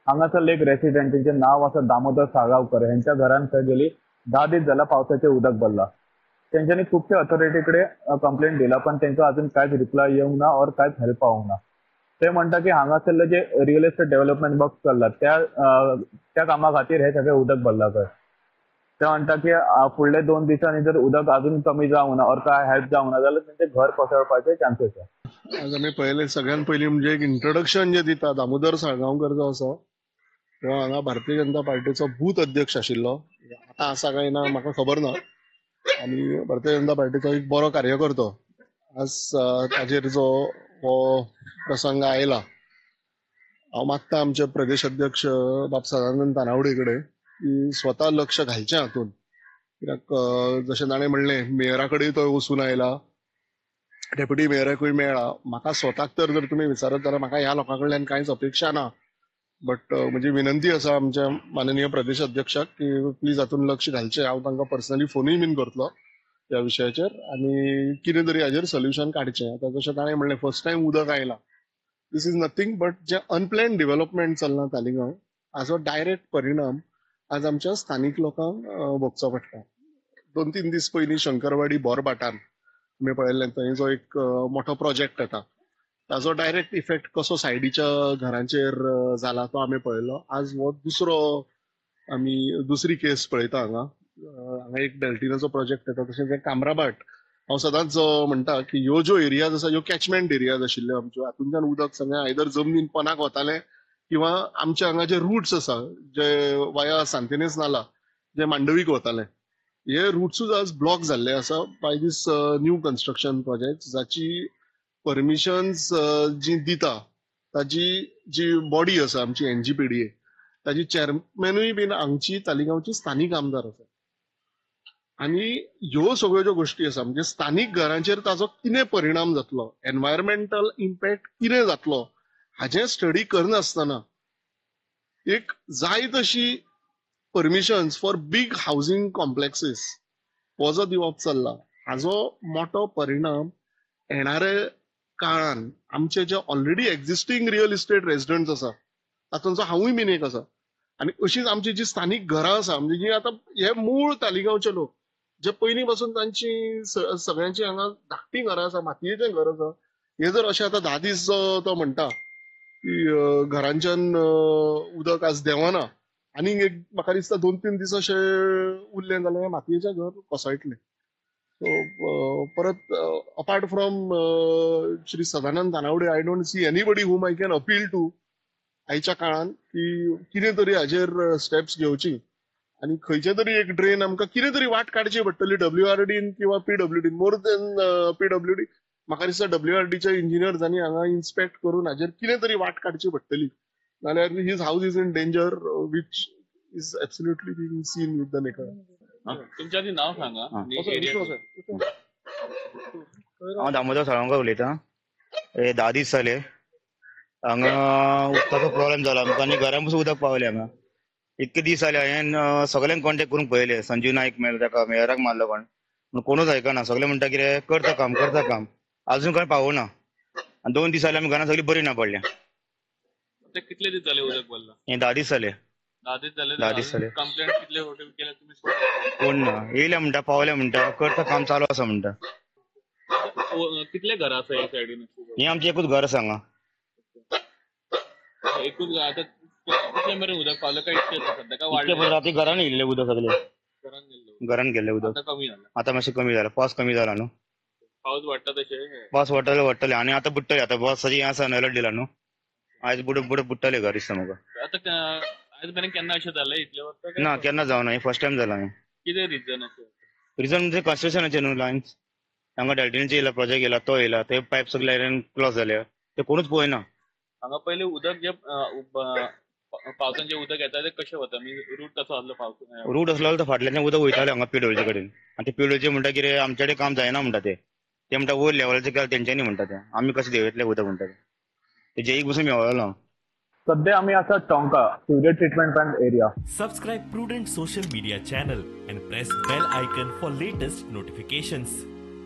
हांगासरले एक रेसिडेंट तेंचें नांव आसा दामोदर साळगांवकर. हेंच्या घरान थंय गेली 10 दीस जाला पावसाचें उदक भरलां. तेंच्यांनी खुबशे ऑथॉरिटी कडेन कंप्लेंट दिला पण तेंकां अजून कांयच रिप्लाय येवंक ना और कांयच हेल्प पावूंक ना. ते म्हणटा की हांगासरले जे रियल एस्टेट डेव्हलपमेंट वर्क चल्ला त्या त्या कामा खातीर हे सगळें उदक भरलां खंय. ते म्हणटा की फुडले 2 दिसांनी जर उदक अजून कमी जावंक ना और काय हेल्प जावंक ना जाल्यार तेंचें घर कोसळपाचे चान्सीस आसा. आज आमी पळयलें सगळ्यात पयलीं म्हणजे एक इंट्रोडक्शन जे दिता दामोदर साळगांवकर जो आसा तो हांगा भारतीय जनता पार्टीचो बूथ अध्यक्ष आशिल्लो, आतां आसा काय ना म्हाका खबर ना, आनी भारतीय जनता पार्टीचो एक बरो कार्यकर्तो. आज ताजेर जो हो प्रसंग आयला, हांव मागता आमचे प्रदेश अध्यक्ष बाब सदानंद तानावडे कडेन की स्वता लक्ष घालचें हातूंत, कित्याक जशें ताणें म्हणलें मेयरा कडेन तो वचून आयला, डेप्युटी मेयराकूय मेळ्ळा. म्हाका स्वताक तर जर तुमी विचारत जाल्यार म्हाका ह्या लोकां कडल्यान कांयच अपेक्षा ना, बट म्हजी विनंती आसा आमच्या माननीय प्रदेश अध्यक्षाक की प्लीज हातूंत लक्ष घालचें. हांव तांकां पर्सनली फोनूय बीन करतलो ह्या विशयाचेर आनी कितें तरी हाजेर सोल्युशन काडचें. आतां जशें ताणें म्हणलें फर्स्ट टायम उदक आयलां, this is nothing but जें अनप्लॅन डेव्हलपमेंट चल्लां तालिगांव हाजो डायरेक्ट परिणाम आज आमच्या स्थानीक लोकांक भोगचो पडटा. 2-3 दीस पयलीं शंकरवाडी बोरभाटान आमी पळयल्लें थंय जो एक मोठो प्रोजेक्ट येता ताजो डायरेक्ट इफेक्ट कसो सायडीच्या घरांचेर जाला तो आमी पळयलो. आज हो दुसरो आमी दुसरी केस पळयता हांगा. हांगा एक डेल्टिनाचो प्रोजेक्ट येता, तशेंच कामराभाट. हांव सदांच म्हणटा की ह्यो ज्यो एरियाज आसा ह्यो कॅचमेंट एरियाज आशिल्ल्यो आमच्यो, हातूंतल्यान उदक सगळें आयदर जमनीन पनाक वतालें किंवा आमच्या हांगा जे रुट्स आसा जे वाया सांतिनेज नाला जे मांडवीक वताले, हे रुट्सूच आज ब्लॉक जाल्ले आसा by this new construction project, जाची परमिशन्स जी दिता ताजी जी बॉडी आसा आमची NGPDA ताजी चेअरमॅनूय बीन हांगची तालिगांवची स्थानीक आमदार आसा. आनी ह्यो सगळ्यो ज्यो गोश्टी आसा म्हणजे स्थानीक घरांचेर ताजो कितें परिणाम जातलो, एनवायरमेंटल इम्पॅक्ट कितें जातलो हाजें स्टडी करनासतना एक जाय तशी permissions for big housing complexes हो जो दिवप चल्ला हाजो मोठो परिणाम येणारे काळान आमचे जे already existing real estate residents आसा तातूंचो हांवूय बीन एक आसा, आनी अशीच आमची जी स्थानीक घरां आसा म्हणजे जी आतां हे मूळ तालिगांवचे लोक जे पयलीं पासून तांची सगळ्यांची हांगा धाकटीं घरां आसा, मातयेचें घर आसा, हे जर अशें आतां 10 दीस जो तो म्हणटा की घरांच्यान उदक आज देंवना, आनीक एक म्हाका दिसता 2-3 दीस अशें उरलें जाल्यार मातयेचें घर कोसळटलें. सो परत apart from Shri Sadanand Tanavade I don't see anybody whom I can appeal to आयच्या काळान की कितें तरी हाजेर स्टेप्स घेवची आनी खंयचे तरी एक ड्रेन आमकां कितें तरी वाट काडची पडटली WRDन किंवा PWDन, मोर दॅन PWD. म्हाका दिसता WRDच्या इंजिनियर्सांनी हांगा इन्स्पेक्ट करून हाजेर कितें तरी वाट काडची पडटली, नाल्यार his house is in danger which is absolutely being seen with the naked. तुमच्या आदी नाव सांगा. हांव दामोदर साळगांवकर उलयतां. 10 दीस जाले हांगा उदकाचो प्रॉब्लेम जाला आमकां आनी घरां पसून उदक पावलें हांगा. इतके दीस जाले हांवें सगळ्यांक कॉन्टेक्ट करूंक पळयलें, संजीव नायक मेळ्ळो ताका, मेयराक मारलो कोण, पूण कोणूच आयकना. सगळे म्हणटा कितें करता काम करता काम, अजून कांय पावना. आनी 2 दीस जाले आमी घरां सगळीं बरी ना पडल्या. कितले दीस जाले उदक भरलां? हें 10 दीस जाले. 10 दीस जाले. 10 दीस जाले. कंप्लेंट कितले फावटी केल्या तुमी? कोण ना, येयले म्हणटा, पावले म्हणटा, करता काम चालू आसा म्हणटा. कितले घरां आसा ह्या सायडीन? हें आमचें एकूच घर आसा हांगा. एकूच घर. आतां कितले मेरेन उदक पावलें काय इतकें सद्या काय वाडलें? राती घरान येयल्लें उदक सगळें, घरान गेल्लें उदक. आतां कमी जालां? आतां मातशें कमी जालां, पावस कमी जाला न्हू. पावस वाडटा तशें? पावस वाडटले वाडटले आनी आतां बुडटले. आतां पावसाची हें आसा अलर्ट दिला न्हू, आयज बुड बुड बुडटले घर दिसता म्हाका. आतां आयज मेरेन केन्ना अशें जालें इतलें वर्सां? ना, केन्ना जावना, हें फर्स्ट टायम जालां. कितें रिजन अशें? रिजन म्हणजे कन्स्ट्रक्शनाचें न्हू लायन्स. हांगा डेल्टिनाचें येयला प्रोजेक्ट येयला तो येयला, ते पायप सगळे लायन क्लॉज जाल्या, ते कोणूच पळयना. हांगा पयलीं उदक जे पावसान जे उदक येता ते कशें वता? रूट कसो आसलो पावसान? रूट आसलो तो फाटल्यान उदक वयतालें हांगा PWD कडेन, आनी ते PWD म्हणटा कितें आमचे कडेन काम जायना म्हणटा ते, ते म्हणटा वयर लेवलाचें केलां तेंच्यांनी म्हणटा ते, आमी कशें देंवयतले उदक म्हणटा ते. जेईक बसून मेळलो. सध्या आमी आसा Tonka sewage treatment plant area. Subscribe Prudent social media channel and press bell icon for latest notifications.